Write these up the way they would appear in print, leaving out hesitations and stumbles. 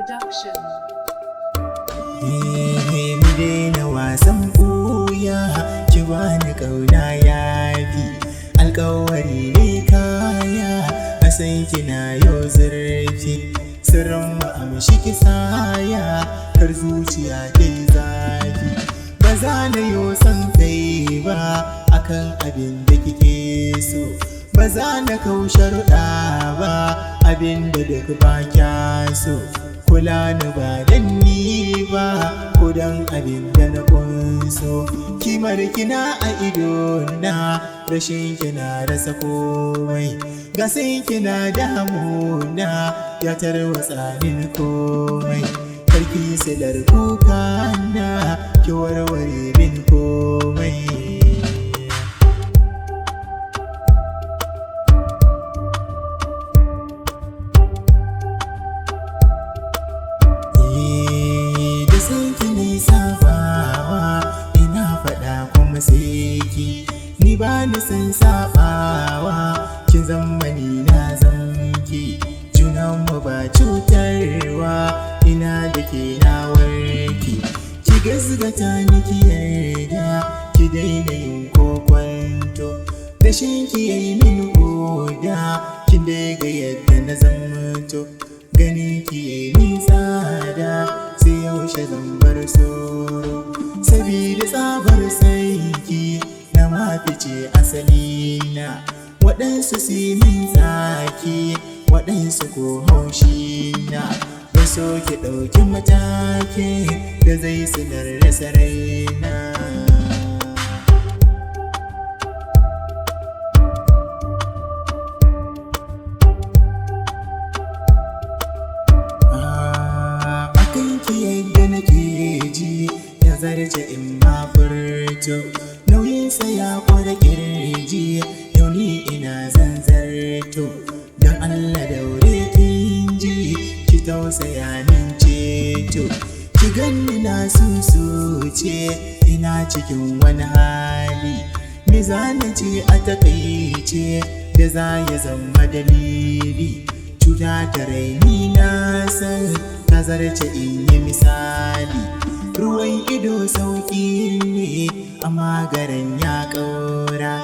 Production. Mu daina wasan ɓuya, ki bani ƙauna yafi. Alƙawari ne kaya, a san kina yau zurfi. Sirrin mu amshi ki saya, kar zuciya ta yi zafi. Ba za na yo san kai ba, akan abin da kike so. Ba za na kau sharuɗa ba, abin da duk ba kya so. Kula ni ba dan ni ba, ko dan abin da na kunso. Kimar kina a ido na, rashin kina rasa komai. Gasin kina damuna, ya tarwatsa min komai. Karki silar kuka na, ki warware min komai. Da san ki ne sabawa, ina faɗa kuma sai ki. Ni ba ni san sabawa, kin zama ni na zamki. Junan mu ba cutarwa, ina da ke na warki. Ki gazgata ni ki yarda, ki daina yin kokwanto. Da shin ki yayi min oda, kin dai ga yadda na zamto. Gani ki yayi min tsada, sai yaushe zan bar soro. Sabida tsabar sanki na mafice asali na. Waɗansu su yi min tsaki, waɗansu ko haushi na. Ba so ki ɗauki mataki da zai sanar da raina. Akan ki yadda nake ji, ya zarce in ma furto. Nauyinsa ya ƙware ƙirji, yau ni ina zanzarto. Don Allah daure kin ji, ki tausaya min ceto. Ki ganni na susuce, ina cikin wani hali. Me zana ce a takaice, da za ya zama dalili. Cuta ta raini na san ta zarce in yi misali. Ruwan ido sauƙi ne, amma garan ya ƙaura.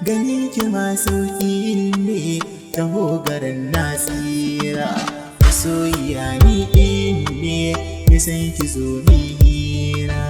Ganin ki ma sauƙi ne, taho garan na tsira. Masoyiya ni ɗin ne, nisan ki zo mi hira.